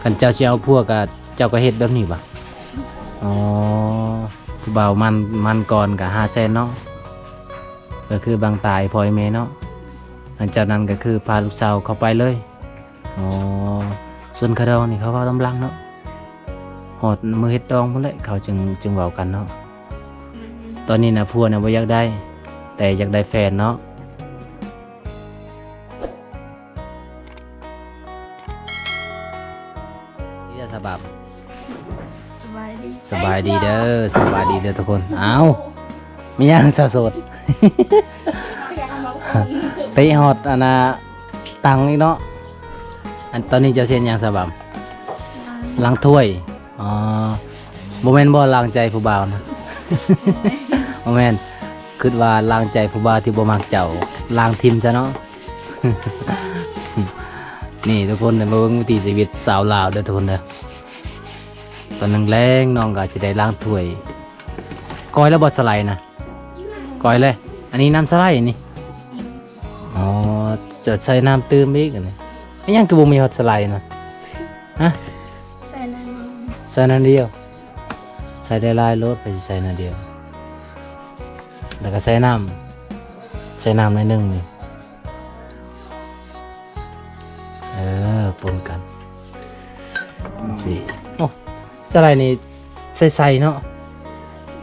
ຄັນເຈົ້າຊິເອົາຜົວກະ ເຈົ້າກະເຮັດແບບນີ້ບໍ? ອໍ ຜູ້ບ່າວໝັ້ນ ໝັ້ນກ່ອນກະຫ້າແສນເນາະ ກະຄືບັງຕາໃຫ້ພໍ່ໃຫ້ແມ່ເນາະ. ຫຼັງຈາກນັ້ນກະຄືພາລູກສາວເຂົ້າໄປເລີຍ. ອໍ ສ່ວນຄ່າດອງນີ້ເຂົາເວົ້ານຳຫຼັງເນາະ ຮອດມື້ເຮັດດອງພຸ້ນແຫຼະ ເຂົາຈຶ່ງ ຈຶ່ງເວົ້າກັນເນາະ. ຕອນນີ້ນະ ຜົວນະບໍ່ຢາກໄດ້ ແຕ່ຢາກໄດ້ແຟນເນາະ. ນີ້ເດີສະບາບ ສະບາຍດີ ສະບາຍດີເດີ ສະບາຍດີເດີທຸກຄົນ. ອ້າວ ມີຫຍັງສາວໂສດ ເຕະຮອດອັນນ່າ ຕັງອີກເນາະ. ອັນ ຕອນນີ້ເຈົ້າຊິເຮັດຫຍັງສະບາບ? ລ້າງຖ້ວຍ. ອໍ ບໍ່ແມ່ນບໍ່ ລ້າງໃຈຜູ້ບ່າວນະ? ບໍ່ແມ່ນ ຄິດວ່າລ້າງໃຈຜູ້ບ່າວທີ່ບໍ່ມັກເຈົ້າ ລ້າງຖິ້ມຊະເນາະ. ນີ້ທຸກຄົນ ໄດ້ມາເບິ່ງວິຖີຊີວິດສາວລາວເດີທຸກຄົນເດີ. ຕອນແລງໆ ນ້ອງກະຊິໄດ້ລ້າງຖ້ວຍ. ກ່ອຍແລ້ວບໍ່ສະໄລນະ? ກ່ອຍແລ້ວ. ອັນນີ້ນ້ຳສະໄລນີ້. ອໍ ຈະໃສ່ນ້ຳຕື່ມອີກອັນນີ້. ອີຫຍັງຄືບໍ່ມີຮອດສະໄລນະ? ຮະ? ໃສ່ໜ້ອຍໜຶ່ງ ໃສ່ໜ້ອຍດຽວ. ໃສ່ໄດ້ຫຼາຍໂລດ ໄປຊິໃສ່ໜ້ອຍດຽວ. ແລ້ວກະໃສ່ນ້ຳ ໃສ່ນ້ຳໜ້ອຍໜຶ່ງນີ້. ເອີ ປົນກັນຈັ່ງຊີ້. ໂອ້ ສະໄລນີ້ໃສໆເນາະ.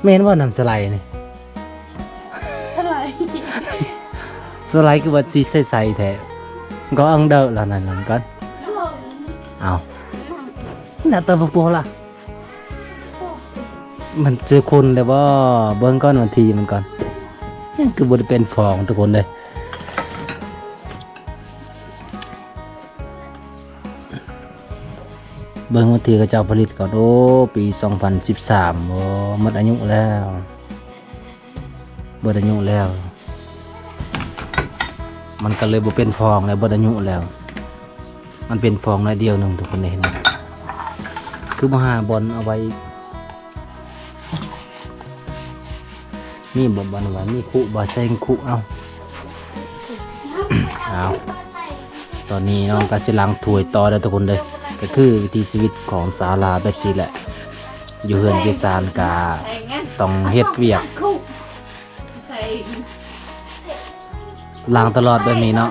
ແມ່ນບໍ່ນ້ຳສະໄລນີ້? ສະໄລ ສະໄລຄືວ່າຊິໃສໆແທ້. ກໍອັງເດີລະນັ້ນນັ້ນກ່ອນ. ເອົ້າ ໜ້າຕາບໍ່ພໍລະ. ມັນເຈີຄົນແລ້ວບໍ່? ເບິ່ງກ່ອນວັນທີມັນກ່ອນ. ຍັງຄືບໍ່ໄດ້ເປັນຟອງທຸກຄົນເດ້. ເບິ່ງວັນທີເຂົາເຈົ້າຜະລິດກ່ອນ. ໂອ້ ປີສອງພັນສິບສາມ. ໂອ້ ໝົດອາຍຸແລ້ວ ໝົດອາຍຸແລ້ວ. ມັນກະເລີຍບໍ່ເປັນຟອງແລ້ວ ໝົດອາຍຸແລ້ວ. ມັນເປັນຟອງໜ້ອຍດຽວໜຶ່ງ ທຸກຄົນໄດ້ເຫັນ. ຄືບໍ່ຫາບ່ອນເອົາໄວ້ອີກ? ມີບໍ່ບ່ອນໄວ້? ມີຄຸບໍ່? ໃສ່ຄຸເອົາ. ເອົາ ຕອນນີ້ນ້ອງກະຊິລ້າງຖ້ວຍຕໍ່ເດີທຸກຄົນເດີ. ກະຄືວິຖີຊີວິດຂອງຊາວລາວແບບຊີ້ແຫຼະ. ຢູ່ເຮືອນຢູ່ຊານກະຕ້ອງເຮັດວຽກ ລ້າງຕະຫຼອດແບບນີ້ເນາະ.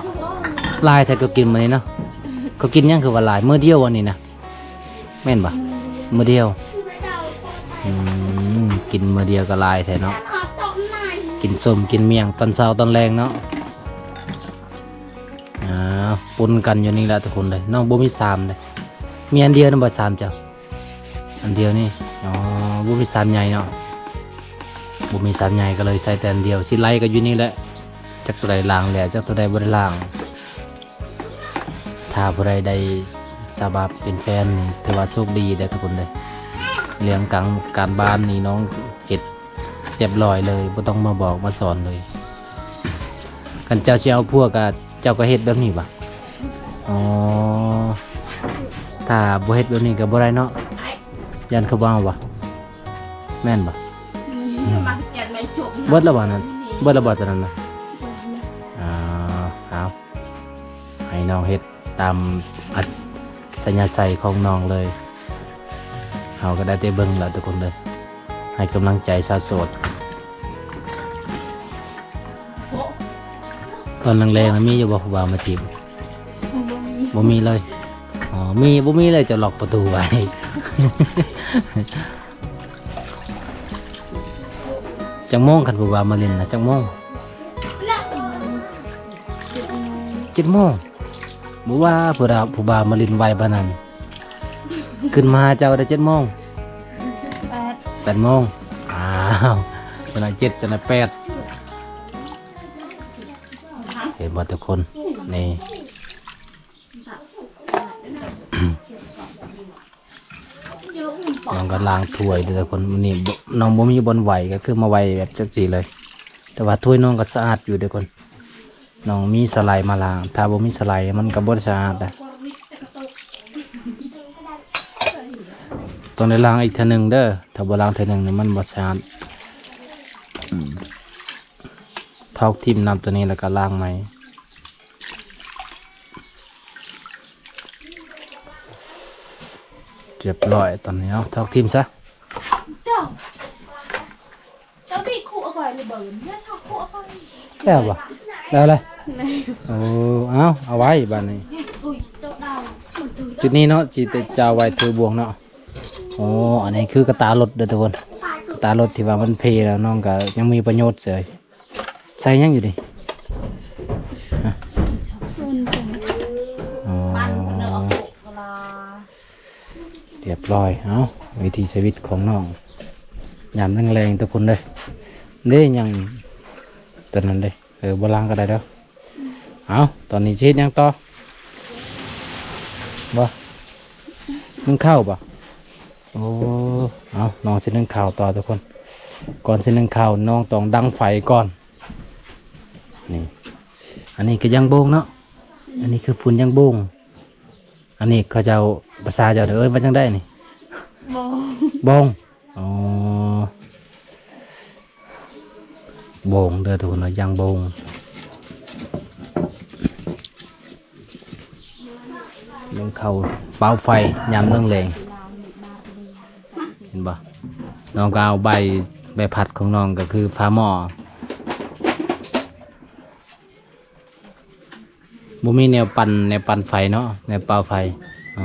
ຫຼາຍແທ້ກໍກິນມື້ນີ້ເນາະ. ເຂົາກິນຫຍັງຄືວ່າຫຼາຍ? ມື້ດຽວອັນນີ້ນະ ແມ່ນບໍ່? ມື້ດຽວ. ອືມ ກິນມື້ດຽວກໍຫຼາຍແທ້ເນາະ. ກິນສົ້ມກິນໝ້ຽງຕອນເຊົ້າຕອນແລງເນາະ. ອ່າ ປົນກັນຢູ່ນີ້ລະທຸກຄົນເດີ. ນ້ອງບໍ່ມີຊາມເດ້. ມີອັນດຽວນະບໍ່ຊາມເຈົ້າ? ອັນດຽວນີ້. ອໍ ບໍ່ມີຊາມໃຫຍ່ເນາະ. ບໍ່ມີຊາມໃຫຍ່ກໍເລີຍໃຊ້ແຕ່ອັນດຽວ. ຊິໄລ່ກໍຢູ່ນີ້ແຫຼະ. ຈັກໂຕໃດລ້າງແລ້ວ ຈັກໂຕໃດບໍ່ໄດ້ລ້າງ. ຖ້າຜູ້ໃດໄດ້ສາວບາບເປັນແຟນນີ້ ຖືວ່າໂຊກດີເດ້ທຸກຄົນເດ້. ເລື່ອງການ ການບ້ານນີ້ນ້ອງເຮັດຮຽບຮ້ອຍເລີຍ ບໍ່ຕ້ອງມາບອກມາສອນເລີຍ. ຄັນເຈົ້າຊິເອົາຜົວກະ ເຈົ້າກໍເຮັດແບບນີ້ຫວາ? ອໍ ຖ້າບໍ່ເຮັດແບບນີ້ກໍບໍ່ໄດ້ເນາະ. ຢ້ານເຂົາບໍ່ເອົາຫວາ? ແມ່ນບໍ່? ອືມ ເບິດແລ້ວບໍ່ນັ້ນ? ເບິດແລ້ວບໍ່ຕົວນັ້ນນະ? ອ່າ ເອົາ ໃຫ້ນ້ອງເຮັດຕາມອັດສະຍາໄສຂອງນ້ອງເລີຍ. ເຮົາກໍໄດ້ແຕ່ເບິ່ງແລ້ວທຸກຄົນເດີ. ໃຫ້ກຳລັງໃຈສາວໂສດ. ຕອນແລງໆ ມີຢູ່ບໍ່ຜູ້ບ່າວມາຈີບ? ບໍ່ມີ ບໍ່ມີເລີຍ. ອໍ ມີ ບໍ່ມີເລີຍ ຈະລັອກປະຕູໄວ້. ຈັກໂມງ ຄັນຜູ້ບ່າວມາຫຼິ້ນນະ ຈັກໂມງ? ເຈັດໂມງ. ບໍ່ວ່າຜູ້ດາ ຜູ້ບ່າວມາຫຼິ້ນໄວປານນັ້ນ ຂຶ້ນມາຫາເຈົ້າໄດ້ເຈັດໂມງ. ແປດ ແປດໂມງ. ອ້າວ ຈັກໜ້ອຍເຈັດ ຈັກໜ້ອຍແປດ. ເຫັນບໍ່ທຸກຄົນ? ນີ້ ນ້ອງກໍລ້າງຖ້ວຍເດີທຸກຄົນ. ນີ້ ນ້ອງບໍ່ມີບ່ອນໄຫວ້ ກໍຄືມາໄຫວ້ແບບຈັກຊີ້ເລີຍ. ແຕ່ວ່າຖ້ວຍນ້ອງກໍສະອາດຢູ່ເດີທຸກຄົນ. ນ້ອງມີສະໄລມາລ້າງ. ຖ້າບໍ່ມີສະໄລມັນກໍບໍ່ໄດ້ສະອາດນະ. ຕ້ອງໄດ້ລ້າງອີກເທື່ອໜຶ່ງເດີ. ຖ້າບໍ່ລ້າງເທື່ອໜຶ່ງນີ້ມັນບໍ່ສະອາດ. ອືມ ຖອກຖິ້ມນ້ຳຕົວນີ້ ແລ້ວກໍລ້າງໃໝ່. ຮຽບຮ້ອຍຕອນນີ້. ເອົາ ຖອກຖິ້ມຊະ. ແລ້ວບໍ່? ແລ້ວແຫຼະ. ໂອ້ ເອົາ ເອົາໄວ້ບາດນີ້. ຈຸດນີ້ເນາະ ຊິຈະເອົາໄວ້ຖືບ່ວງເນາະ. ໂອ້ ອັນນີ້ຄືກະຕາລົດເດີທຸກຄົນ. ກະຕາລົດທີ່ວ່າມັນເພແລ້ວ ນ້ອງກະຍັງມີປະໂຫຍດເສີຍ. ໃສ່ຫຍັງຢູ່ນີ້? ຮະ? ອໍ ຮຽບຮ້ອຍ. ເອົ້າ ວິຖີຊີວິດຂອງນ້ອງຍາມແລງໆ ທຸກຄົນເດີ. ເດ້ ຍັງຕົວນັ້ນເດ້. ເອີ ບໍ່ລ້າງກໍໄດ້ເດີ. ເອົ້າ ຕອນນີ້ຊິເຮັດຫຍັງຕໍ່? ບໍ່ ໜຶ້ງເຂົ້າບໍ່? ໂອ້ ເອົາ ນ້ອງຊິໜຶ້ງເຂົ້າຕໍ່ທຸກຄົນ. ກ່ອນຊິໜຶ້ງເຂົ້າ ນ້ອງຕ້ອງດັງໄຟກ່ອນ. ນີ້ ອັນນີ້ກະຢາງໂບງເນາະ. ອັນນີ້ຄືຝຸ່ນຢາງໂບງ. ອັນນີ້ເຂົາເຈົ້າ ພາສາເຈົ້າເອີ້ນວ່າຈັ່ງໃດນີ້? ໂບງ. ໂບງ. ອໍ ໂບງເດີທຸກຄົນເດີ ຢາງໂບງ. ໜຶ້ງເຂົ້າ ເປົ່າໄຟຍາມແລງໆ ເຫັນບໍ່? ນ້ອງກໍເອົາໃບ ໃບພັດຂອງນ້ອງກໍຄືຝາໝໍ້. ບໍ່ມີແນວປັ່ນ ແນວປັ່ນໄຟເນາະ ແນວເປົ່າໄຟ. ອໍ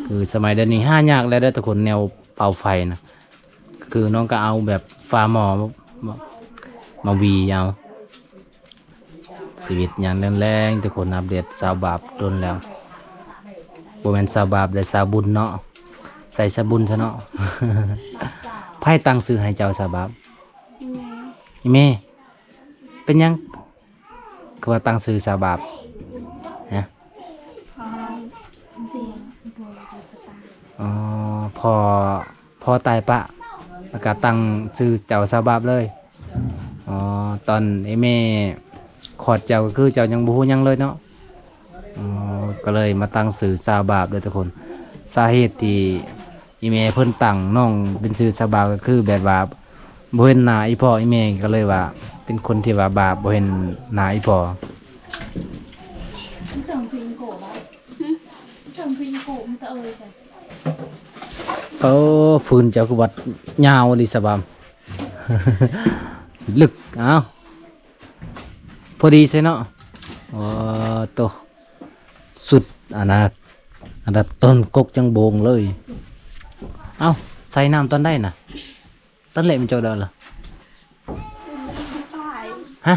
ຄືສະໄໝດຽວນີ້ຫາຍາກແລ້ວເດີທຸກຄົນ ແນວເປົ່າໄຟນະ. ຄືນ້ອງກໍເອົາແບບຝາໝໍ້ມາ ມາຫວີເອົາ. ຊີວິດຍາມແລງໆ ທຸກຄົນ ອັບເດດສາວບາບດົນແລ້ວ. ບໍ່ແມ່ນສາວບາບເດີ ສາວບຸນເນາະ. ໃສ່ສາວບຸນຊະເນາະ. ໃຜຕັ້ງຊື່ໃຫ້ເຈົ້າສາວບາບ? ອີ່ແມ່. ເປັນຫຍັງຄືວ່າຕັ້ງຊື່ສາວບາບ? ຮະ? ອໍ ພໍ່ ພໍ່ຕາຍປະ ແລ້ວກະຕັ້ງຊື່ເຈົ້າສາວບາບເລີຍ. ອໍ ຕອນອີ່ແມ່ຄອດເຈົ້າ ກໍຄືເຈົ້າຍັງບໍ່ຮູ້ຫຍັງເລີຍເນາະ. ອໍ ກໍເລີຍມາຕັ້ງຊື່ສາວບາບເດີທຸກຄົນ. ສາເຫດທີ່ອີ່ແມ່ເພິ່ນຕັ້ງນ້ອງເປັນຊື່ສາວບາບ ກໍຄືແບບວ່າບໍ່ເຫັນໜ້າອີ່ພໍ່ອີ່ແມ່ ກໍເລີຍວ່າເປັນຄົນທີ່ວ່າບາບ ບໍ່ເຫັນໜ້າອີ່ພໍ່. ໂອ້ ຟືນເຈົ້າຄືວ່າຍາວອີ່ຫຼີສະບາບ. ລຶກ ເອົ້າ ພໍດີໃສ່ເນາະ. ໂອ້ ໂຕ ສຸດ ອັນນະ ອັນນະ ຕົ້ນກົກຍັງໂບງເລີຍ. ເອົ້າ ໃສ່ນ້ຳຕອນໃດນະ? ຕອນເລະມັນເຈົ້າເດີລະ? ຮະ?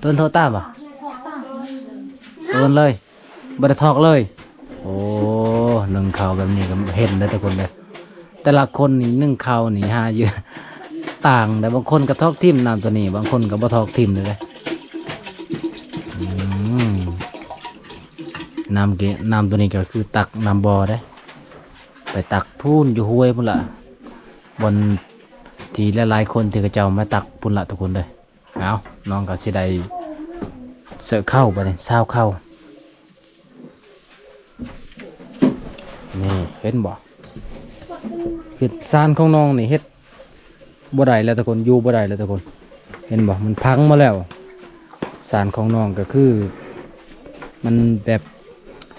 ໂຕນໂທຕາບໍ່? ໂຕນເລີຍ ບໍ່ໄດ້ຖອກເລີຍ. ໂອ້ ໜຶ້ງເຂົ້າແບບນີ້ກໍເຫັນໄດ້ທຸກຄົນເດີ. ແຕ່ລະຄົນນີ້ໜຶ້ງເຂົ້ານີ້ຫາຢູ່ຕ່າງໃດ໋. ບາງຄົນກໍຖອກຖິ້ມນ້ຳໂຕນີ້ ບາງຄົນກໍບໍ່ຖອກຖິ້ມເລີຍເດ້. ອືມ ນ້ຳ ນ້ຳໂຕນີ້ກໍຄືຕັກນ້ຳບໍ່ເດ້. ໄປຕັກພຸ້ນຢູ່ຫ້ວຍພຸ້ນລະ ບ່ອນທີ່ຫຼາຍໆຄົນທີ່ເຂົາເຈົ້າມາຕັກພຸ້ນລະທຸກຄົນເດີ. ເອົາ ນ້ອງກໍຊິໄດ້ເສີເຂົ້າບາດນີ້ ຊາວເຂົ້າ. ນີ້ເຫັນບໍ່? ເຮັດຊານຂອງນ້ອງນີ້ເຮັດ ບໍ່ໄດ້ແລ້ວທຸກຄົນ ຢູ່ບໍ່ໄດ້ແລ້ວທຸກຄົນ. ເຫັນບໍ່? ມັນພັງໝົດແລ້ວ. ສານຂອງນ້ອງກໍຄືມັນແບບ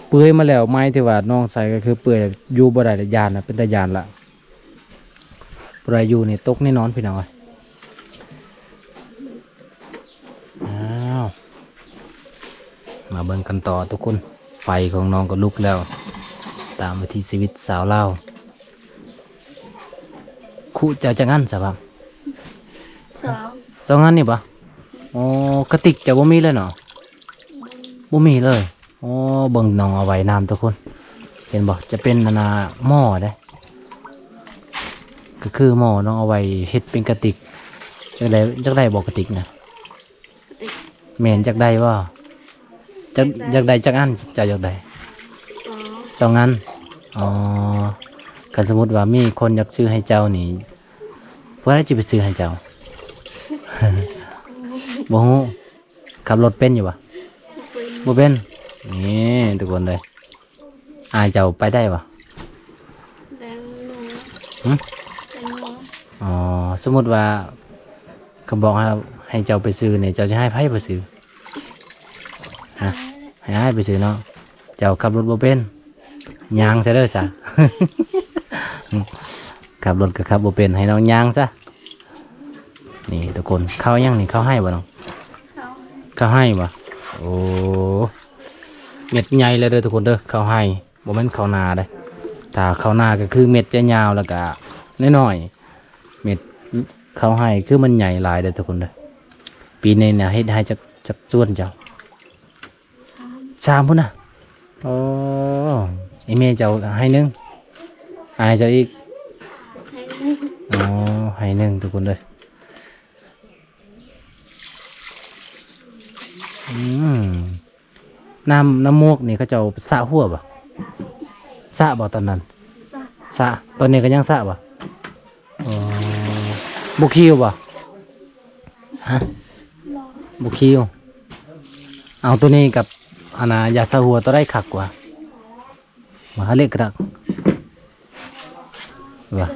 ເປື່ອຍມາແລ້ວ ໄມ້ທີ່ວ່ານ້ອງໃສ່ກໍຄືເປື່ອຍ ຢູ່ບໍ່ໄດ້ແລ້ວ ຢ້ານລະ ເປັນຕາຢ້ານລະ. ຜູ້ໃດຢູ່ນີ້ຕົກແນ່ນອນພີ່ນ້ອງເອີຍ. ອ້າວ ມາເບິ່ງກັນຕໍ່ທຸກຄົນ. ໄຟຂອງນ້ອງກໍລຸກແລ້ວ ຕາມວິຖີຊີວິດຊາວລາວ. ຄຸເຈົ້າຈັກອັນສະບາບ? ສອງ ສອງອັນນີ້ບໍ? ອໍ ກະຕິກເຈົ້າບໍ່ມີເລີຍເນາະ? ບໍ່ມີເລີຍ. ໂອ້ ເບິ່ງນ້ອງເອົາໄວ້ນ້ຳທຸກຄົນ ເຫັນບໍ່? ຈະເປັນອັນນ່າໝໍ້ເດ້ ກໍຄືໝໍ້ນ້ອງເອົາໄວ້ເຮັດເປັນກະຕິກ. ຢາກໄດ້ ຢາກໄດ້ບໍ່ກະຕິກນະ? ກະຕິກ ແມ່ນ ຢາກໄດ້ບໍ່? ຢາກ ຢາກໄດ້ ຢາກໄດ້ຈັກອັນ? ເຈົ້າຢາກໄດ້ ສອງ ສອງອັນ. ອໍ ຄັນສົມມຸດວ່າມີຄົນຢາກຊື້ໃຫ້ເຈົ້ານີ້ ຜູ້ໃດຈະໄປຊື້ໃຫ້ເຈົ້າ? ບໍ່ຮູ້. ຂັບລົດເປັນຢູ່ບໍ່? ບໍ່ເປັນ ບໍ່ເປັນ. ນີ້ທຸກຄົນເອີຍ ອ້າຍເຈົ້າໄປໄດ້ບໍ່? ແດງໜູ ຫຶ? ແດງໜູ. ອໍ ສົມມຸດວ່າເຂົາບອກໃຫ້ ໃຫ້ເຈົ້າໄປຊື້ນີ້ ເຈົ້າຈະໃຫ້ໃຜໄປຊື້? ຮະ? ໃຫ້ອ້າຍໄປຊື້ເນາະ. ເຈົ້າຂັບລົດບໍ່ເປັນ ຍ່າງຊະເດີຊະ ຂັບລົດກໍຂັບບໍ່ເປັນ ໃຫ້ນ້ອງຍ່າງຊະ. ນີ້ທຸກຄົນ ເຂົ້າຫຍັງນີ້ ເຂົ້າໄຮ່ບໍ່ນ້ອງ? ເຂົ້າໄຮ່ບໍ່? ໂອ້ ເມັດໃຫຍ່ເລີຍເດີທຸກຄົນເດີ ເຂົ້າໄຮ່ ບໍ່ແມ່ນເຂົ້ານາເດ້. ຖ້າເຂົ້ານາກໍຄືເມັດຈະຍາວ ແລ້ວກໍນ້ອຍໆ ເມັດເຂົ້າໄຮ່ຄືມັນໃຫຍ່ຫຼາຍເດີທຸກຄົນເດີ. ປີນີ້ນະເຮັດໄຮ່ຈັກ ຈັກສວນເຈົ້າ? ສາມພຸ້ນນະ. ໂອ້ ອີແມ່ເຈົ້າໄຮ່ໜຶ່ງ ອ້າຍເຈົ້າອີກ ໄຮ່ໜຶ່ງ ອໍ ໄຮ່ໜຶ່ງທຸກຄົນເດີ. ອືມ ນ້ຳ ນ້ຳໝວກນີ້ເຂົາເຈົ້າສະຫົວບໍ່? ສະບໍ່ຕອນນັ້ນ? ສະ ສະ ຕອນນີ້ກໍຍັງສະບໍ່? ອໍ ບໍ່ຄີວບໍ່? ຮະ ບໍ່ຄີວ. ເອົາ ໂຕນີ້ກັບ ອັນນ່າ ຢາສະຫົວ ໂຕໃດຄັກກວ່າ? ວ່າ ອາເລັກກະຣັກ ວ່າ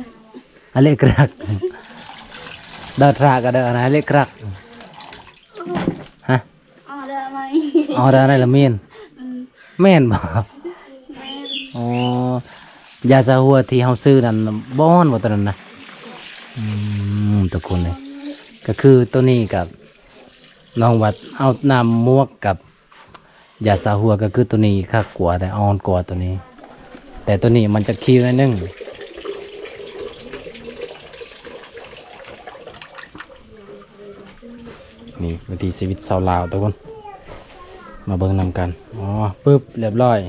ອາເລັກກະຣັກ ດາທຣາກະເດີ ອັນນັ້ນ ອາເລັກກະຣັກ ຮະ ອໍ ດາໄມ ອໍ ດາໄນລະມີນ ອືມ ແມ່ນບໍ່? ແມ່ນ ອໍ ຢາສະຫົວທີ່ເຮົາຊື້ນັ້ນບໍ່ອ່ອນບໍ່ ໂຕນັ້ນນະ? ອືມ ທຸກຄົນເອີຍ ກໍຄືໂຕນີ້ກັບ ນ້ອງວ່າເອົານ້ຳໝວກກັບ ຢາສະຫົວກໍຄືໂຕນີ້ຄັກກວ່າໄດ໋ ອ່ອນກວ່າໂຕນີ້ ແຕ່ໂຕນີ້ມັນຈະຄີວໜ້ອຍໜຶ່ງ. ນີ້ວິຖີຊີວິດຊາວລາວທຸກຄົນ ມາເບິ່ງນຳກັນ. ອໍ ປຶບ ລຽບຮ້ອຍ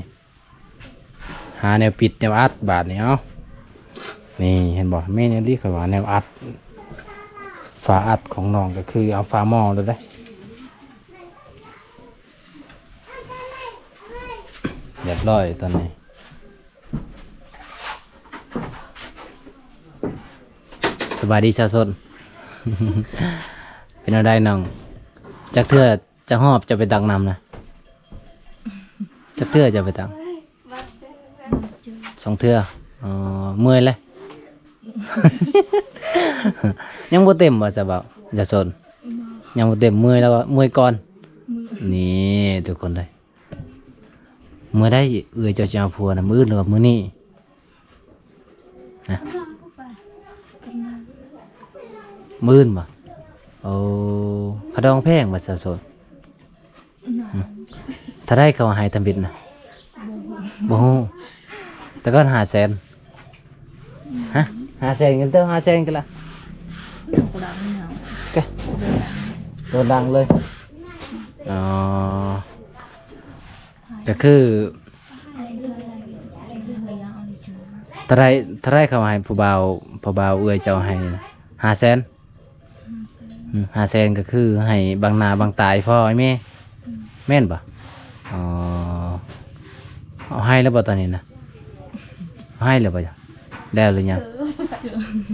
ຫາແນວປິດແນວອັດບາດນີ້. ເອົາ ນີ້ເຫັນບໍ່ ແມ່ນອີ່ຫຼີ ຂ້ອຍວ່າແນວອັດ ຝາອັດຂອງນ້ອງກໍຄືເອົາຝາໝໍ້ໂລດເດ້. ຮຽບຮ້ອຍຕອນນີ້. ສະບາຍດີສາວສົນ ເປັນແນວໃດນ້ອງ? ຈັກເທື່ອ ຈັກຮອບເຈົ້າໄປຕັກນ້ຳນະ? ຈັກເທື່ອເຈົ້າໄປຕັກ? ສອງເທື່ອ. ອໍ ເມື່ອຍແລ້ວ ຍັງບໍ່ເຕັມບໍ່ສະເບົາ ສາວສົນ? ຍັງບໍ່ເຕັມ ເມື່ອຍແລ້ວ ເມື່ອຍກ່ອນ. ນີ້ທຸກຄົນເອີຍ ມື້ໃດເອື້ອຍເຈົ້າຊິເອົາຜົວນະ ມື້ອື່ນຫຼືວ່າມື້ນີ້? ຮະ ມື້ອື່ນບໍ່? ໂອ້ ຄ່າດອງແພງບໍ່ສາວສົນ? ເທົ່າໃດເຂົາໃຫ້ທຳອິດນະ? ບໍ່ຮູ້ ແຕ່ກ່ອນຫ້າແສນ. ຮະ ຫ້າແສນກັນເຕີ ຫ້າແສນກັນລະ ໂດນດັງເລີຍ. ອໍ ກໍຄື ເທົ່າໃດ ເທົ່າໃດເຂົາໃຫ້ຜູ້ບ່າວ ຜູ້ບ່າວເອື້ອຍເຈົ້າໃຫ້ ຫ້າແສນ? ອືມ ຫ້າແສນກໍຄືໃຫ້ບັງໜ້າບັງຕາອີ່ພໍ່ອີ່ແມ່ ອືມ ແມ່ນບໍ່? ອໍ ເອົາໃຫ້ແລ້ວບໍ່ຕອນນີ້ນະ? ໃຫ້ແລ້ວບໍ່? ແລ້ວຫຼືຍັງ?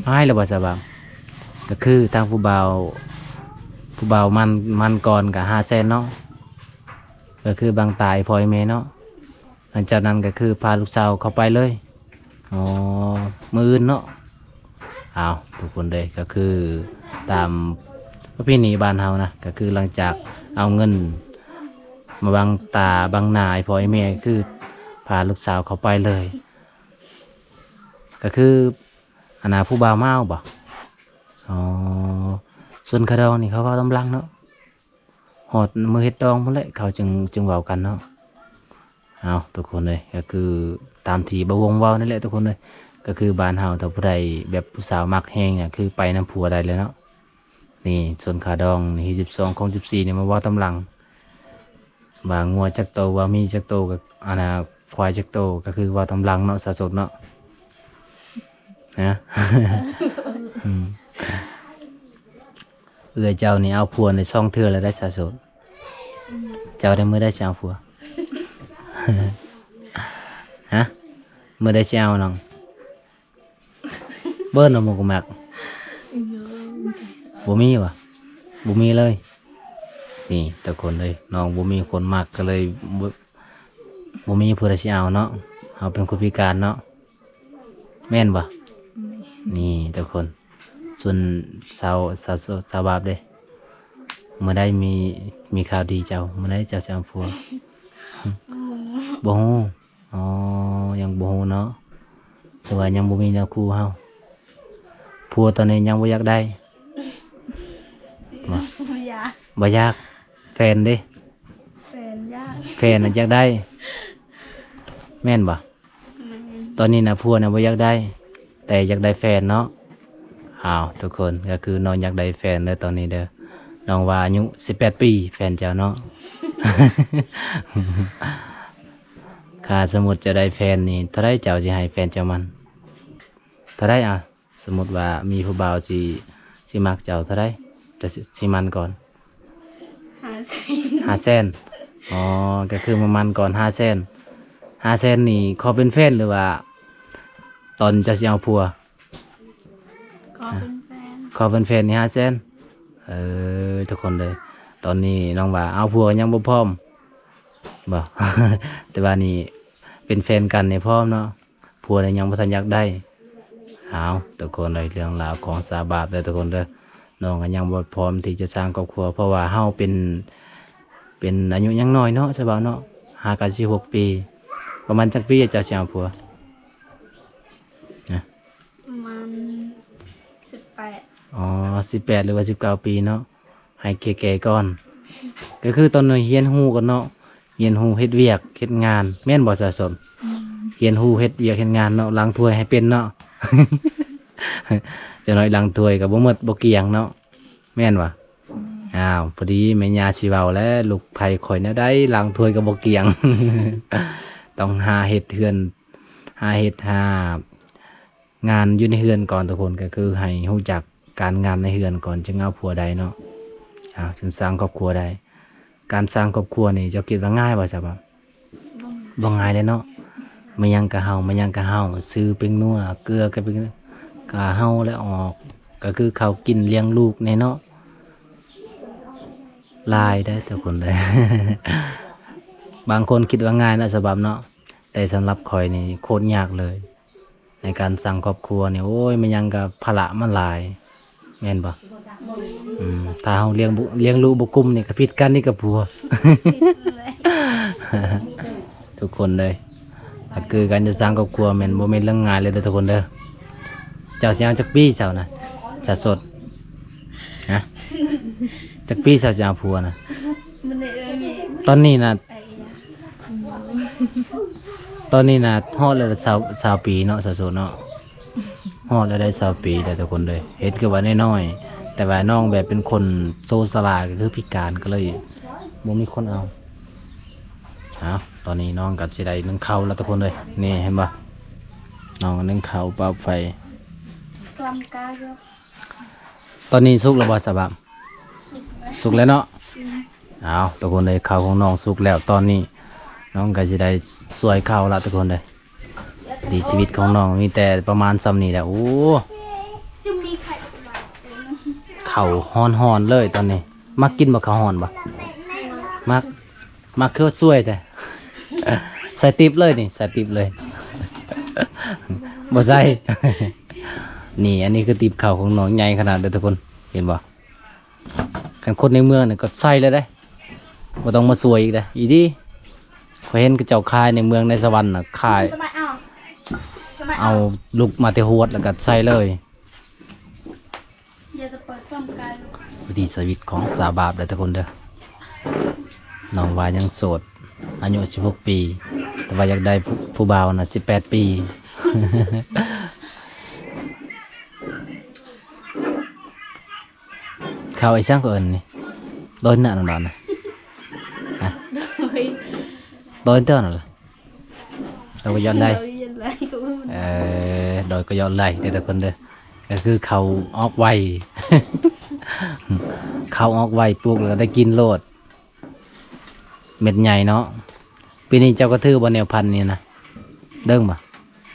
ໃຫ້ແລ້ວບໍ່ສະບາງ? ກໍຄືທາງຜູ້ບ່າວ ຜູ້ບ່າວໝັ້ນ ໝັ້ນກ່ອນກໍຫ້າແສນເນາະ ກໍຄືບັງຕາອີ່ພໍ່ອີ່ແມ່ເນາະ. ຫຼັງຈາກນັ້ນກໍຄືພາລູກສາວເຂົ້າໄປເລີຍ. ອໍ ມື້ອື່ນເນາະ. ອ້າວ ທຸກຄົນເດີ ກໍຄືຕາມປະເພນີບ້ານເຮົານະ ກໍຄືຫຼັງຈາກເອົາເງິນມາບັງຕາບັງໜ້າໃຫ້ພໍ່ໃຫ້ແມ່ ກໍຄືພາລູກສາວເຂົ້າໄປເລີຍ. ກໍຄື ອັນນ່າ ຜູ້ບ່າວມາເອົາບໍ່? ອໍ ສ່ວນຄ່າດອງນີ້ເຂົາເວົ້າຕາມຫຼັງເນາະ. ຮອດມື້ເຮັດດອງພຸ້ນແຫຼະ ເຂົາຈຶ່ງ ຈຶ່ງເວົ້າກັນເນາະ. ເອົາ ທຸກຄົນເອີຍ ກໍຄືຕາມທີ່ບ່າວວົງເວົ້ານັ້ນແຫຼະທຸກຄົນເອີຍ. ກໍຄືບ້ານເຮົາ ຖ້າຜູ້ໃດແບບຜູ້ສາວມັກແຮງ ກໍຄືໄປນຳຜົວໄດ້ເລີຍເນາະ. ນີ້ ສ່ວນຄ່າດອງນີ້ ສິບສອງ ຂອງສິບສີ່ນີ້ ມາເວົ້າຕາມຫຼັງ ວ່າງົວຈັກໂຕ ວ່າໝີຈັກໂຕ ກໍ ອັນນ່າ ຄວາຍຈັກໂຕ ກໍຄືເວົ້າຕາມຫຼັງເນາະ ສາວສົນເນາະ. ຮະ ອືມ ເອື້ອຍເຈົ້ານີ້ເອົາຜົວໃນສອງເທື່ອແລ້ວໄດ໋ ສາວໂສດ. ເຈົ້າໄດ້ມື້ໃດຊິເອົາຜົວ? ຮະ ມື້ໃດຊິເອົານ້ອງ? ເບິ່ງເອົາໝູ່ກໍມັກ. ບໍ່ມີຫວາ? ບໍ່ມີເລີຍ. ນີ້ທຸກຄົນເອີຍ ນ້ອງບໍ່ມີຄົນມັກ ກໍເລີຍບໍ່ ບໍ່ມີຜູ້ໃດຊິເອົາເນາະ. ເຮົາເປັນຄົນພິການເນາະ. ແມ່ນບໍ່? ແມ່ນ. ນີ້ທຸກຄົນ ສ່ວນສາວ ສາວ ສາວບາບເດ້ ມື້ໃດມີ ມີຂ່າວດີເຈົ້າ ມື້ໃດເຈົ້າຊິເອົາຜົວ? ບໍ່ ບໍ່ຮູ້. ອໍ ຍັງບໍ່ຮູ້ເນາະ ຫຼືວ່າຍັງບໍ່ມີເນື້ອຄູ່ເຮົາ. ຜົວຕອນນີ້ຍັງບໍ່ຢາກໄດ້ບໍ່? ບໍ່ຢາກ ບໍ່ຢາກ. ແຟນເດ? ແຟນຢາກ ແຟນນະຢາກໄດ້ ແມ່ນບໍ່? ແມ່ນ. ຕອນນີ້ນະຜົວນະບໍ່ຢາກໄດ້ ແຕ່ຢາກໄດ້ແຟນເນາະ. ອ້າວ ທຸກຄົນ ກໍຄືນ້ອງຢາກໄດ້ແຟນເດີຕອນນີ້ເດີ. ນ້ອງວ່າອາຍຸສິບແປດປີ ແຟນເຈົ້າເນາະ. ຖ້າສົມມຸດເຈົ້າໄດ້ແຟນນີ້ ເທົ່າໃດເຈົ້າຊິໃຫ້ແຟນເຈົ້າໝັ່ນ? ເທົ່າໃດ? ອ່າ ສົມມຸດວ່າມີຜູ້ບ່າວຊິ ຊິມັກເຈົ້າເທົ່າໃດ ເຈົ້າຊິ ຊິໝັ່ນກ່ອນ? ຫ້າແສນ. ຫ້າແສນ. ອໍ ກໍຄືມາໝັ່ນກ່ອນຫ້າແສນ. ຫ້າແສນນີ້ຂໍເປັນແຟນ ຫຼືວ່າຕອນເຈົ້າຊິເອົາຜົວ? ຂໍເປັນແຟນ. ຂໍເປັນແຟນນີ້ຫ້າແສນ. ເອີ ທຸກຄົນເດີ ຕອນນີ້ນ້ອງວ່າເອົາຜົວຍັງບໍ່ພ້ອມບໍ່? ແຕ່ວ່ານີ້ເປັນແຟນກັນນີ້ພ້ອມເນາະ. ຜົວນີ້ຍັງບໍ່ທັນຢາກໄດ້. ເອົາ ທຸກຄົນເອີຍ ເລື່ອງລາວຂອງສາວບາບເດີທຸກຄົນເດີ. ນ້ອງກໍຍັງບໍ່ພ້ອມທີ່ຈະສ້າງຄອບຄົວ ເພາະວ່າເຮົາເປັນ ເປັນອາຍຸຍັງນ້ອຍເນາະ ສາວບາບເນາະ ຫາກໍສິບຫົກປີ. ປະມານຈັກປີເຈົ້າຊິເອົາຜົວ? ນະ ປະມານສິບແປດ. ອໍ ສິບແປດ ຫຼືວ່າສິບເກົ້າປີເນາະ. ໃຫ້ແກ່ໆກ່ອນ ກໍຄືຕອນນີ້ຮຽນຮູ້ກ່ອນເນາະ ຮຽນຮູ້ເຮັດວຽກເຮັດງານ ແມ່ນບໍ່ສາວສົນ? ແມ່ນ. ຮຽນຮູ້ເຮັດວຽກເຮັດງານເນາະ ລ້າງຖ້ວຍໃຫ້ເປັນເນາະ. ຈັກໜ້ອຍລ້າງຖ້ວຍກໍບໍ່ໝົດບໍ່ກ້ຽງເນາະ ແມ່ນບໍ່? ແມ່ນ. ອ້າວ ພໍດີແມ່ຍ່າຊິເວົ້າແລ້ວ ລູກໃຜຂ້ອຍແນວໃດ ລ້າງຖ້ວຍກໍບໍ່ກ້ຽງ. ຕ້ອງຫາເຮັດເຮືອນ ຫາເຮັດ ຫາ ງານຢູ່ໃນເຮືອນກ່ອນທຸກຄົນ ກໍຄືໃຫ້ຮູ້ຈັກການງານໃນເຮືອນກ່ອນ ຈຶ່ງເອົາຜົວໄດ້ເນາະ ອ່າ ຈຶ່ງສ້າງຄອບຄົວໄດ້. ການສ້າງຄອບຄົວນີ້ເຈົ້າຄິດວ່າງ່າຍບໍ່ສາວບາບ? ບໍ່ງ່າຍເລີຍເນາະ ມາຫຍັງກະເຫົ່າ ມາຫຍັງກະເຫົ່າ ຊື່ເປັງນົວ ເກືອກະເປັງ ກະເຫົ່າແລ້ວອອກ ກະຄືເຂົ້າກິນລ້ຽງລູກແດ່ເນາະ. ຫຼາຍເດ້ທຸກຄົນເດີ ບາງຄົນຄິດວ່າງ່າຍເນາະສາວບາບເນາະ ແຕ່ສຳລັບຂ້ອຍນີ້ໂຄດຍາກເລີຍ. ໃນການສ້າງຄອບຄົວນີ້ ໂອ້ຍ ແມ່ນຫຍັງກະພາລະມັນຫຼາຍ ແມ່ນບໍ່? ອືມ ຖ້າເຮົາລ້ຽງ ລ້ຽງລູກບໍ່ກຸ້ມນີ້ກະຜິດກັນອີກກັບຜົວ ທຸກຄົນເດີ. ກໍຄືການຈະສ້າງຄອບຄົວແມ່ນບໍ່ແມ່ນເລື່ອງງ່າຍເລີຍເດີທຸກຄົນເດີ. ເຈົ້າຊິເອົາຈັກປີເຈົ້ານະ ສາວໂສດ? ຮະ? ຈັກປີເຈົ້າຊິເອົາຜົວນະ? ຕອນນີ້ນະ ຕອນນີ້ນະຮອດແລ້ວຊາວ ຊາວປີເນາະ ສາວໂສດເນາະ ຮອດແລ້ວໄດ້ຊາວປີແລ້ວທຸກຄົນເດີ. ເຫັນຄືວ່ານ້ອຍໆ ແຕ່ວ່ານ້ອງແບບເປັນຄົນໂຊຊະລາ ກໍຄືພິການ ກໍເລີຍບໍ່ມີຄົນເອົາ. ເອົາ ຕອນນີ້ນ້ອງກໍຊິໄດ້ໜຶ້ງເຂົ້າແລ້ວທຸກຄົນເດີ. ນີ້ເຫັນບໍ່ ນ້ອງໜຶ້ງເຂົ້າປາບໄຟ. ຕອນນີ້ສຸກແລ້ວບໍ່ສະບາບ? ສຸກແລ້ວເນາະ. ເອົາ ທຸກຄົນເອີຍ ເຂົ້າຂອງນ້ອງສຸກແລ້ວ ຕອນນີ້ນ້ອງກໍຊິໄດ້ຊ່ວຍເຂົ້າລະທຸກຄົນເອີຍ. ດີຊີວິດຂອງນ້ອງມີແຕ່ປະມານສ່ຳນີ້ແຫຼະ. ໂອ້ ເຂົ້າຮ້ອນໆເລີຍຕອນນີ້. ມັກກິນບໍ່ ເຂົ້າຮ້ອນບໍ່? ມັກ. ມັກຄືວ່າຊ່ວຍແທ້ ໃສ່ຕິບເລີຍນີ້ ໃສ່ຕິບເລີຍ ບໍ່ໃສ່. ນີ້ ອັນນີ້ຄືຕິບເຂົ້າຂອງນ້ອງໃຫຍ່ຂະໜາດເດີທຸກຄົນ ເຫັນບໍ່? ຄັນຄົນໃນເມືອງນີ້ກໍໃສ່ເລີຍເດ້ ບໍ່ຕ້ອງມາຊ່ວຍອີກເດ້. ອີດີ ຂ້ອຍເຫັນເຂົາເຈົ້າຂາຍໃນເມືອງໃນສະຫວັນນະ ຂາຍ ເອົາລຸກມາແຕ່ຫວດແລ້ວກໍໃສ່ເລີຍ. ວິຖີຊີວິດຂອງສາວບາບເດີທຸກຄົນເດີ. ນ້ອງວ່າຍັງໂສດ ອາຍຸສິບຫົກປີ ແຕ່ວ່າຢາກໄດ້ຜູ້ ຜູ້ບ່າວນະສິບແປດປີ. ເຂົ້າອີ່ຫຍັງກໍເອີ້ນນີ້ ດອຍເໜືອນັ້ນນະ ຮະ ດອຍ ດອຍເຕີນັ້ນລະ. ເຮົາກໍຢອດໄລ່ ເອີ ດອຍກໍຢອດໄລ່ເດີທຸກຄົນເດີ. ກໍຄືເຂົ້າອອກໄວ ເຂົ້າອອກໄວ ປູກແລ້ວກໍໄດ້ກິນໂລດ ເມັດໃຫຍ່ເນາະ. ປີນີ້ເຈົ້າກໍຖືບໍ່ແນວພັນນີ້ນະ ເດີງບໍ່?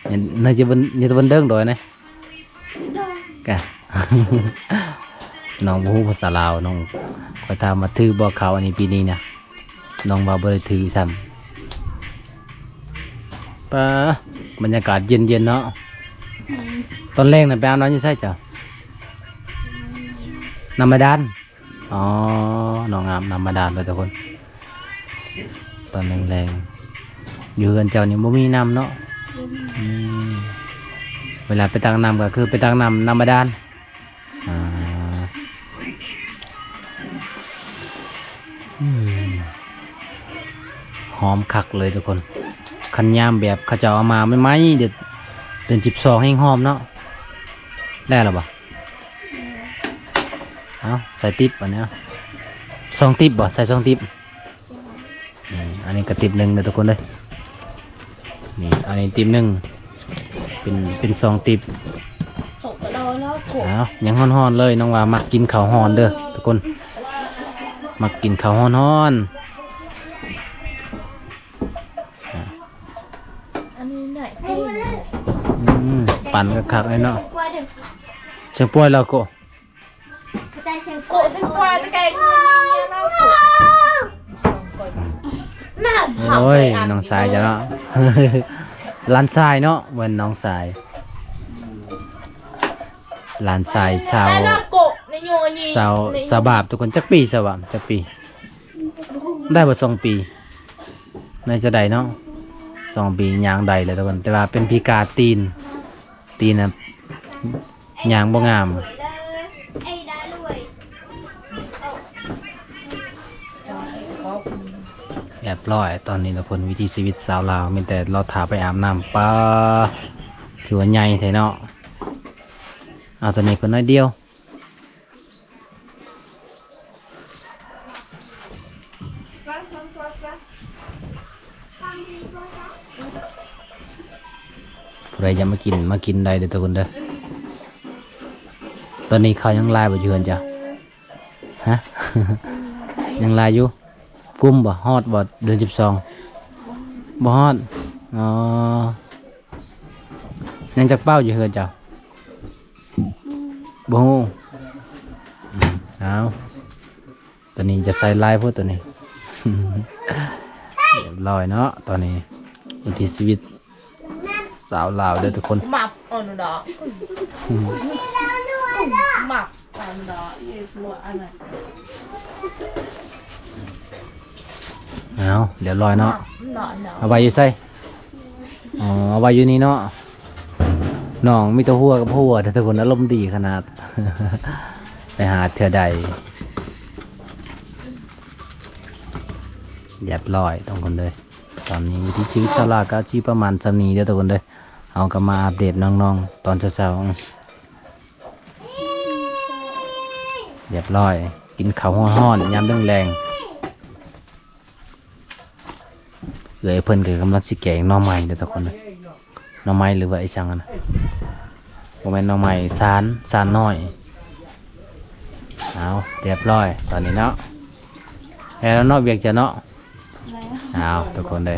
ເຫັນ ໃນຈະເບິ່ງ ຢູ່ຕະເບິ່ງເດີງດອຍນະ ກະ ນ້ອງບໍ່ຮູ້ພາສາລາວ ນ້ອງ ຂ້ອຍຖາມວ່າຖືບໍ່ເຂົ້າອັນນີ້ປີນີ້ນະ ນ້ອງວ່າບໍ່ໄດ້ຖືຊ້ຳ. ປາ ບັນຍາກາດເຢັນໆເນາະ. ອືມ ຕອນແລງນະໄປອາບນ້ຳຢູ່ໃສເຈົ້າ? ນ້ຳບາດານ. ອໍ ນ້ອງອາບນ້ຳບາດານເດີທຸກຄົນ ຕອນແລງໆ. ຢູ່ເຮືອນເຈົ້ານີ້ບໍ່ມີນ້ຳເນາະ? ບໍ່ມີ. ອືມ ເວລາໄປຕັກນ້ຳກໍຄືໄປຕັກນ້ຳ ນ້ຳບາດານ. ອ່າ ອືມ ຫອມຄັກເລີຍທຸກຄົນ. ຄັນຍາມແບບເຂົາເຈົ້າເອົາມາໃໝ່ໆ ເດືອນ ເດືອນສິບສອງແຮ່ງຫອມເນາະ. ໄດ້ແລ້ວບໍ່? ເອົາ ໃສ່ຕິບອັນນີ້ ເອົາ ສອງຕິບບໍ່? ໃສ່ສອງຕິບ. ອືມ ອັນນີ້ກະຕິບໜຶ່ງເດີທຸກຄົນເດີ. ນີ້ ອັນນີ້ຕິບໜຶ່ງ ເປັນ ເປັນສອງຕິບ. ເອົາ ຍັງຮ້ອນໆເລີຍ. ນ້ອງວ່າມັກກິນເຂົ້າຮ້ອນເດີທຸກຄົນ ມັກກິນເຂົ້າຮ້ອນໆ. ອັນນີ້ໄດ້ ອືມ ປັ່ນຄັກໆເລີຍເນາະ. ແຊງປວຍແລ້ວກໍ ໂກະ ເສັ້ນປວາຕະແກງ ໂອ້ຍ ນ້ອງຊາຍເຈົ້າເນາະ ຫຼານຊາຍເນາະ ແມ່ນນ້ອງຊາຍ ຫຼານຊາຍຊາວ ຊາວ ຊາວບາບທຸກຄົນ. ຈັກປີຊາວບາບ ຈັກປີ? ໄດ້ບໍ່ ສອງປີ ໜ້າຈະໄດ້ເນາະ ສອງປີ ຍ່າງໄດ້ແລ້ວທຸກຄົນ ແຕ່ວ່າເປັນພິການຕີນ ຕີນນະ ຍ່າງບໍ່ງາມ. ຮຽບຮ້ອຍ ຕອນນີ້ທຸກຄົນ ວິຖີຊີວິດຊາວລາວ ມີແຕ່ລໍຖ້າໄປອາບນ້ຳ. ປ້າ ຄືວ່າໃຫຍ່ແທ້ເນາະ. ເອົາ ຕອນນີ້ເພິ່ນໜ້ອຍດຽວ. ຜູ້ໃດຢາກມາກິນ ມາກິນໄດ້ເດີທຸກຄົນເດີ. ຕອນນີ້ເຂົ້າຍັງຫຼາຍບໍ່ຢູ່ເຮືອນເຈົ້າ? ຮະ? ຍັງຫຼາຍຢູ່. ກຸມບໍ່? ຮອດບໍ່ເດືອນສິບສອງ? ບໍ່ຮອດ. ອໍ ຍັງຈັກເປົ້າຢູ່ເຮືອນເຈົ້າ? ບໍ່ຮູ້. ເອົາ ຕອນນີ້ຈະໃສ່ຫຼາຍໂພດ ຕອນນີ້ ຮຽບຮ້ອຍເນາະ. ຕອນນີ້ວິຖີຊີວິດຊາວລາວເດີທຸກຄົນ. ມັບ ເອົາໜູດອກ ມັບ ເອົາໜູດອກ ເອົາ ຮຽບຮ້ອຍເນາະ. ເນາະ ເນາະ ເອົາໄວ້ຢູ່ໃສ? ອໍ ເອົາໄວ້ຢູ່ນີ້ເນາະ. ນ້ອງມີແຕ່ຫົວກັບຫົວເດີທຸກຄົນ ອາລົມດີຂະໜາດ ໄປຫາເທື່ອໃດ. ຮຽບຮ້ອຍທຸກຄົນເດີ. ຕອນນີ້ວິຖີຊີວິດຊາວລາວກໍຊິປະມານສ່ຳນີ້ເດີທຸກຄົນເດີ. ເຮົາກໍມາອັບເດດນ້ອງໆຕອນເຊົ້າໆ. ຮຽບຮ້ອຍ ກິນເຂົ້າຮ້ອນໆ ຍາມແລງໆ. ເອື້ອຍເພິ່ນກໍກຳລັງຊິແກງໜໍ່ໄມ້ເດີທຸກຄົນເດີ. ໜໍ່ໄມ້ ຫຼືວ່າອີ່ຫຍັງຫັ້ນນະ? ບໍ່ແມ່ນໜໍ່ໄມ້ ສານ ສານນ້ອຍ. ເອົາ ຮຽບຮ້ອຍຕອນນີ້ເນາະ. ແລ້ວເນາະ ວຽກເຈົ້າເນາະ. ເອົາ ທຸກຄົນເດີ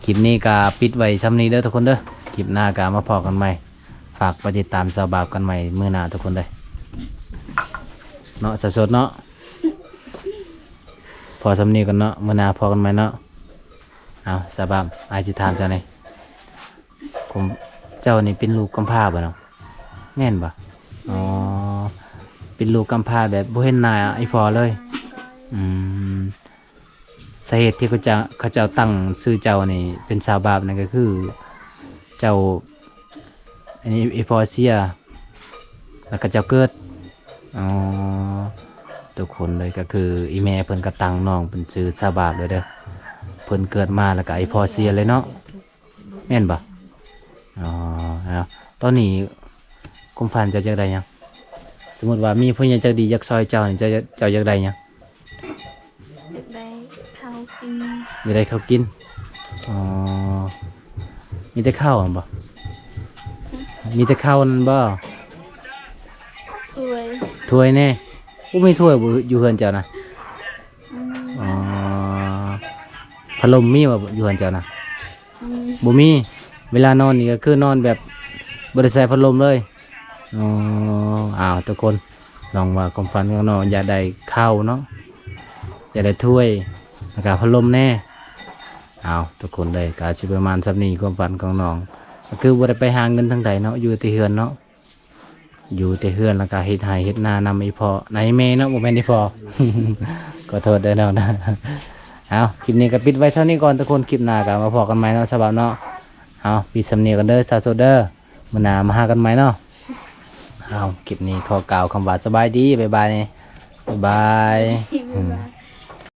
ຄລິບນີ້ກໍປິດໄວ້ສ່ຳນີ້ເດີທຸກຄົນເດີ. ຄລິບໜ້າກໍມາພໍ້ກັນໃໝ່. ຝາກໄປຕິດຕາມສາວບາບກັນໃໝ່ມື້ໜ້າທຸກຄົນເດີ ເນາະ ສາວສົດເນາະ. ພໍສ່ຳນີ້ກ່ອນເນາະ ມື້ໜ້າພໍ້ກັນໃໝ່ເນາະ. ເອົາ ສາວບາບ ອ້າຍຊິຖາມເຈົ້າແດ່ ເຈົ້ານີ້ເປັນລູກກຳພ້າບໍ່ເນາະ? ແມ່ນບໍ່? ອໍ ເປັນລູກກຳພ້າແບບບໍ່ເຫັນໜ້າອີ່ພໍ່ເລີຍ. ອືມ ສາເຫດທີ່ເຂົາເຈົ້າ ເຂົາເຈົ້າຕັ້ງຊື່ເຈົ້ານີ້ເປັນສາວບາບນັ້ນ ກໍຄືເຈົ້າ ອັນນີ້ອີ່ພໍ່ເສຍ ແລ້ວກໍເຈົ້າເກີດ. ອໍ ທຸກຄົນເລີຍ ກໍຄືອີ່ແມ່ເພິ່ນກໍຕັ້ງນ້ອງເປັນຊື່ສາວບາບເລີຍເດີ. ເພິ່ນເກີດມາແລ້ວກໍອີ່ພໍ່ເສຍເລີຍເນາະ ແມ່ນບໍ່? ອໍ ເອົາ ຕອນນີ້ຄວາມຝັນເຈົ້າຢາກໄດ້ຫຍັງ? ສົມມຸດວ່າມີຜູ້ໃຫຍ່ໃຈດີຢາກຊ່ອຍເຈົ້ານີ້ ເຈົ້າ ເຈົ້າຢາກໄດ້ຫຍັງ? ຢາກໄດ້ເຂົ້າກິນ. ຢາກໄດ້ເຂົ້າກິນ. ອໍ ມີແຕ່ເຂົ້າຫັ້ນບໍ່? ມີແຕ່ເຂົ້ານັ້ນບໍ່? ຖ້ວຍ ຖ້ວຍແດ່. ບໍ່ມີຖ້ວຍບໍ່ ຢູ່ເຮືອນເຈົ້ານະ? ອືມ ອໍ ພັດລົມມີບໍ່ ຢູ່ເຮືອນເຈົ້ານະ? ອືມ ບໍ່ມີ. ເວລານອນນີ້ກໍຄືນອນແບບບໍ່ໄດ້ໃສ່ພັດລົມເລີຍ. ອໍ ອ້າວ ທຸກຄົນ ນ້ອງວ່າຄວາມຝັນຂອງນ້ອງຢາກໄດ້ເຂົ້າເນາະ ຢາກໄດ້ຖ້ວຍ ແລ້ວກໍພັດລົມແດ່. ອ້າວ ທຸກຄົນເລີຍ ກໍຊິປະມານສ່ຳນີ້ ຄວາມຝັນຂອງນ້ອງ ກໍຄືບໍ່ໄດ້ໄປຫາເງິນທາງໃດເນາະ ຢູ່ແຕ່ເຮືອນເນາະ ຢູ່ແຕ່ເຮືອນ ແລ້ວກໍເຮັດໄຮ່ເຮັດນານຳອີ່ພໍ່ ນາຍແມ່ເນາະ ບໍ່ແມ່ນອີ່ພໍ່ ຂໍໂທດເດີນ້ອງນະ. ເອົາ ຄລິບນີ້ກໍປິດໄວ້ເທົ່ານີ້ກ່ອນທຸກຄົນ ຄລິບໜ້າກໍມາພໍ້ກັນໃໝ່ເນາະ ສາວບາບເນາະ. ເອົາ ປິດສ່ຳນີ້ກ່ອນເດີ ສາວໂສດເດີ ມື້ໜ້າມາຫາກັນໃໝ່ເນາະ. ເອົາ ຄລິບນີ້ຂໍກ່າວຄຳວ່າສະບາຍດີ ບາຍບາຍ ບາຍບາຍ. ອືມ.